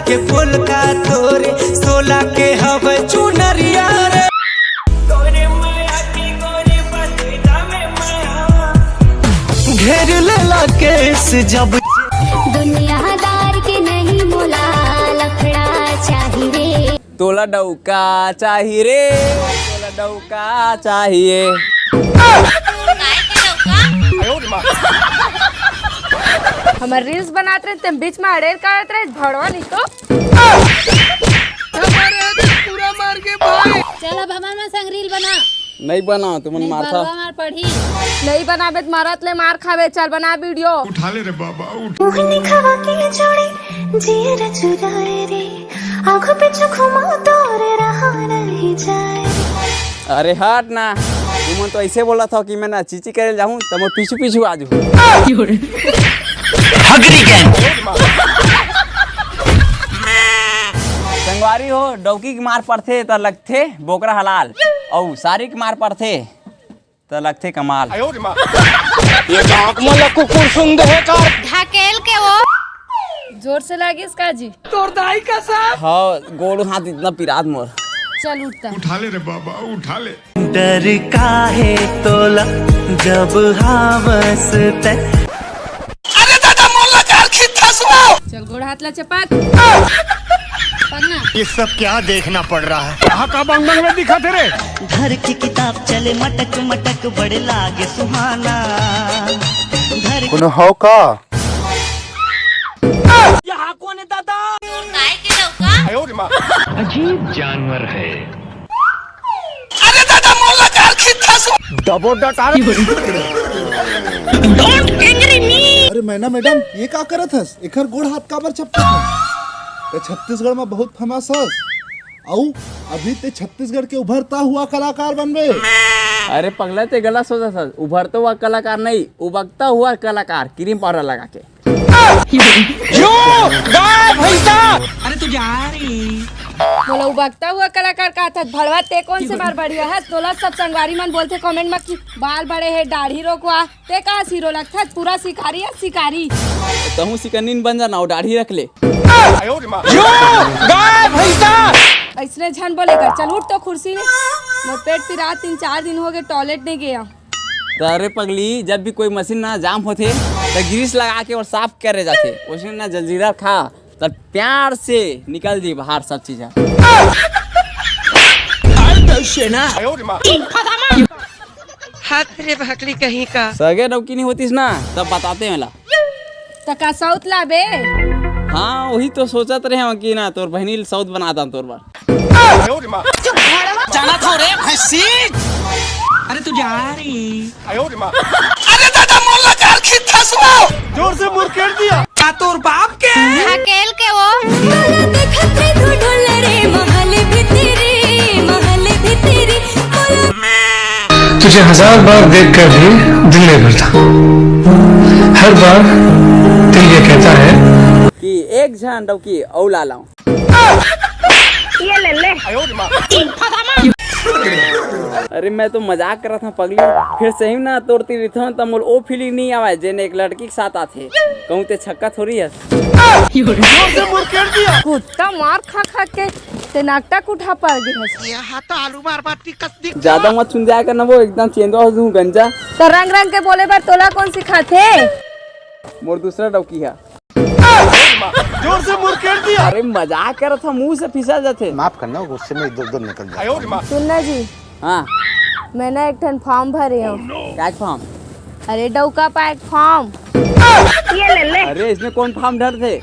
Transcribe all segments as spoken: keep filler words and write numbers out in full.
के पोलका तोरे सोला के हवे चुनरिया रे। तोरे माया की गोरी बदला में माया। घेर लेला केस जब दुनियादार के नहीं मोला लफड़ा चाही रे। तोला डौका चाही रे, तोला डौका चाहिए। हमर रील्स बनात रहे, तेम बीच में अड़ेर करत रहे, भड़वा नहीं तो। चल अब हमर मन संग रील बना। नहीं बनाओ, तुमन नहीं मारथा। भगवा मार पढ़ी। नहीं बनाबे त मरत ले मार खाबे। चल बना वीडियो। उठा ले रे बाबा, उठ। मोहनी खवा के जोड़ी जियर चुराए रे, आँखों पे चुखुमा तोरे रहा नहीं जाए। अरे हट ना, तुमन तो ऐसे बोला था कि मैं ना चीची करे जाऊं, तो मैं पीछू पीछू आ जाऊं। हगरी गैंग। संगवारी हो, डौकी के मार पड़थे त लगथे बोकरा हलाल, अउ सारी के मार पड़थे त लगथे कमाल। ये गाँव में कुकुर सुंग है का? ढकेल के वो। जोर से लागिस का जी? तोर दाई का साथ। हाँ, गोड़ हाथ इतना पिरात मोर। चल उठता। उठा ले रे बाबा, उठा ले। डर काहे तोला जब हावस ते। अरे दादा, मोला कार खित्था सुनाओ। चल गोड़ हाथ ला चपक। पन्ना। ये सब क्या देखना पड़ रहा है? कहाँ का बंग बंग में दिखा थे रे? घर की किताब चले मटक मटक, बड़े लागे सुहाना। घर कोनो हव का? यहाँ कौन है दादा? काय के लौका? अजीब जानवर है। अरे दादा, मोला कार खित्था सु। डबो डकार। Don't angry me। अरे मैना मैडम, ये का करत हस? एकर गोड़ हाथ काबर चपकत हस? ते छत्तीसगढ़ में बहुत फेमस हस। अउ अभी ते छत्तीसगढ़ के उभरता हुआ कलाकार बनबे। अरे पगला, ते गलत सोचत हस। उभरता हुआ कलाकार नहीं, उबकता हुआ कलाकार, क्रीम पाउडर लगा के। यो, गाय भैंसा। अरे तू जा रे। मोला उबकता हुआ कलाकार कहत हस, भड़वा ते कौन से मार बढ़िया हस? तोला सब संगवारी मन बोलथे comment म कि बाल बड़े हे, दाढ़ी रोकवा। ते का हीरो लगथस? पूरा शिकारी हे, शिकारी। तहूँ शिकन्नीन बन जाना, अउ दाढ़ी रख ले। यो, गाय भैंसा। अइसने झन बोले कर, चल उठ तो कुर्सी ले। मोर पेट पिरात, तीन चार दिन हो गए, टॉयलेट नहीं गया। त अरे पगली, जब भी कोई मशीन ना जाम होथे, त ग्रीस लगा के अउ साफ करे जाथे। ओइसने ना जलजीरा खा, त प्यार से निकल जी बाहर सब चीज। हाथ रे भकली कहीं का। सगे डौकी नहीं होतिस ना, तब बताते मेला। त का सौत लाबे? हाँ, वही तो सोचत रहे हम कि ना, तोर बहनी ल सौत बना दां तोर बर। जाना था रे भैंसी। अरे तू जा रे। अरे दादा, मोला कार खित्था सुनाओ। जोर से मुरकेट दिया। का तोर बाप के? ढकेल के वो। काला देखत रे तू ढोल रे, महल भीतरी, महल भीतरी, महल तुझे हजार बार देखकर भी दिल नहीं भरता। हर बार दिल ये कहता है कि एक झन डौकी अउ ला लाऊं। ये ले ले। अरे मैं तो मजाक करत हूँ पगली, फिर सही में ना तोर तीर रिथन त मोर ओ फीलिंग नहीं आवे जेन एक लड़की के साथ आथे। कहूँ ते छक्का थोड़ी हस। जोर से मुरकेट दिया। कुत्ता मार खा खा के ते नाकटा कुठा पर गे हस। यहाँ तो आलू मार बाटी कस दी। ज्यादा मत सुन जाया कर ना, वो एकदम चेंदवा हो दूं गंजा। त रंग रंग के बोले बर तोला कौन सिखाथे? मोर दूसरा डौकी है। जोर से मुरकेट दिया। अरे मजाक करत हूँ, मुंह से फिसल जाथे। माफ करना, गुस्से में इधर उधर निकल जाता हूँ। सुन ना जी, हाँ। मैं ना एक ठन फॉर्म भरे हूँ। का फॉर्म? अरे डौका पाए फॉर्म। ये ले ले। अरे इसमें कौन फॉर्म भरथे?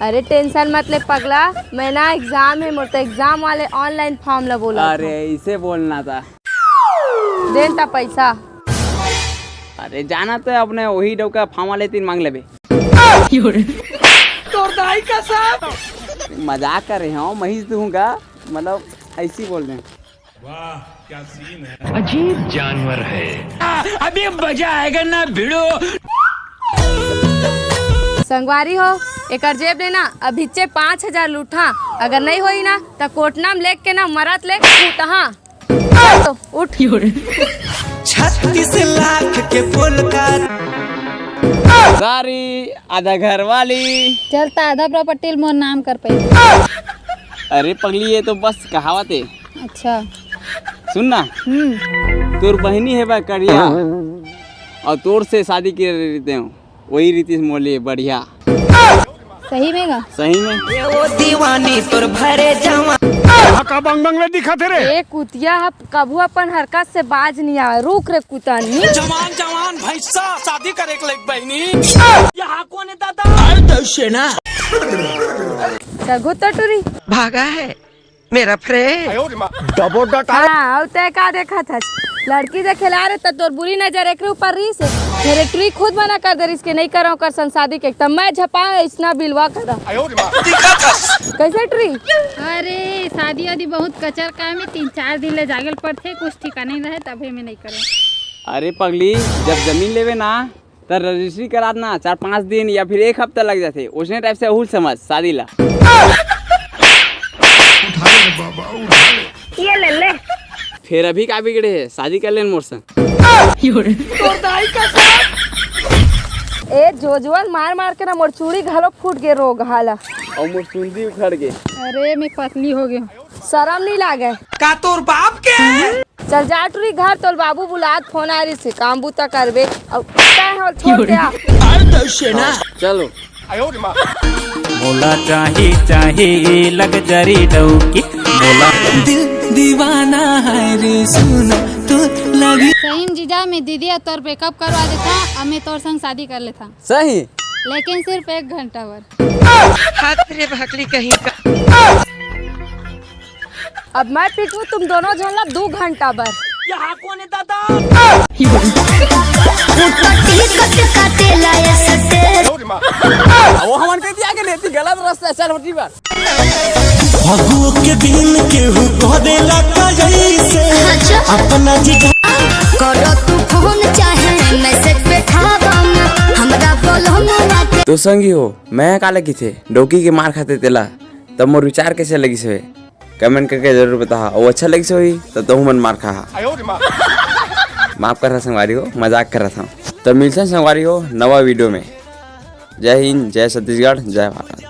अरे टेंशन मत ले पगला, मैं ना एग्जाम है मोर, तो एग्जाम वाले ऑनलाइन फॉर्म ला बोला। अरे इसे बोलना था। देन ता पैसा। अरे जाना तो अपने वही डौका फॉर्म वाले तीर मांग लेबे। तोर दाई का साहब। मजाक कर रहे हो, मैं ही दूंगा, मतलब ऐसी बोल रहे हैं। वाह, क्या सीन है। अजीब जानवर है। अभी मजा आएगा ना भिड़ो। संगवारी हो, एकर जेब ले ना अभिच्चे पाँच हजार लूटहा, अगर नहीं होई ना त कोटना में लेके ना मरत ले कूटहा। तो उठ। छत्तीस लाख के पोलका। सारी आधा घर वाली। चल, त आधा प्रॉपर्टी मोर नाम कर पाई। अरे पगली, ये तो बस कहावत है। अच्छा। सुन ना, हम्म। तोर बहिनी है बा करिया, और तोर से शादी कर रही हूँ, वही रीति से मोर लिए बढ़िया। सही में गा? सही में। ये वो दीवानी तोर भरे जवान। हका बंग बंग ले दिखा थे रे। ए कुतिया ह कभू अपन हरकत से बाज नहीं आवे। रुक रे कुतनी। जवान जवान भैंसा शादी करे के लायक बहिनी। यहाँ कौन है दादा? चल घुत्ता टुरी। भागा है मेरा फ्रेंड। हाँ, अउ तै का देखत हस? लड़की जे खेला रे त तोर बुरी नजर एकरे ऊपर रहिस। मेरे टुरी खुद मना कर दे रहिस कि नहीं करा ओकर संग शादी के। तब मैं झपा इसना बिलवा करा। कैसे टुरी? अरे शादी वादी बहुत कचर काम है, तीन चार दिन ले जागल पड़थे, कुछ ठिकाना नहीं रहे, तभे मैं नहीं करूँ। अरे पगली, जब जमीन लेवे ना त रजिस्ट्री करात ना चार पाँच दिन या फिर एक हफ्ता लग जाथे। उसने टाइप से अहूल समझ शादी ला। ये ले ले। फिर अभी का बिगड़े है, शादी कर लेन मोर संग। ए जोजवन मार मार के ना मोर चूड़ी घलो फूट गे रोग हाला। और मोर चुंदी उखड़ गे। अरे मैं पतली हो गई हूँ। शरम नहीं लागे? का तोर बाप के? चल जा टुरी घर, तोर बाबू बुलात फोन आ रही से, काम बूता करबे। अब तै हो छोड़ दे। चलो। मोला चाही चाही लग्जरी डौकी। मोला दिल दीवाना है रे सुना तो लगी। सही में जीजा, मैं दीदी और तोर ब्रेकअप करवा देता, अब मैं तोर संग शादी कर लेता। सही। लेकिन सिर्फ एक घंटा बर। हाथ रे भकली कहीं का। अब मैं पीटू तुम दोनों झन ला दू घंटा बर। यहाँ कौन है दादा? वो हमन के दिया के लेती गलत रास्ता चल होती बार। फगुओ के दिन केहू कह देला का जैसे अच्छा। अपना जीजा। करो तू फोन चाहे मैसेज पे ठावा ना, हमरा बोलो ना के। तो संगी हो, मैं काला किथे डौकी के मार खाते तेला, तब मोर विचार कैसे लगिस हवे? कमेंट करके जरूर बताहा। और अच्छा लगिस होही त तहू मन मार खाहा। माफ कर रहा संगवारी हो, मजाक कर रहा था। तो मिलते हैं संगवारी हो नवा वीडियो में। जय हिंद, जय छत्तीसगढ़, जय भारत।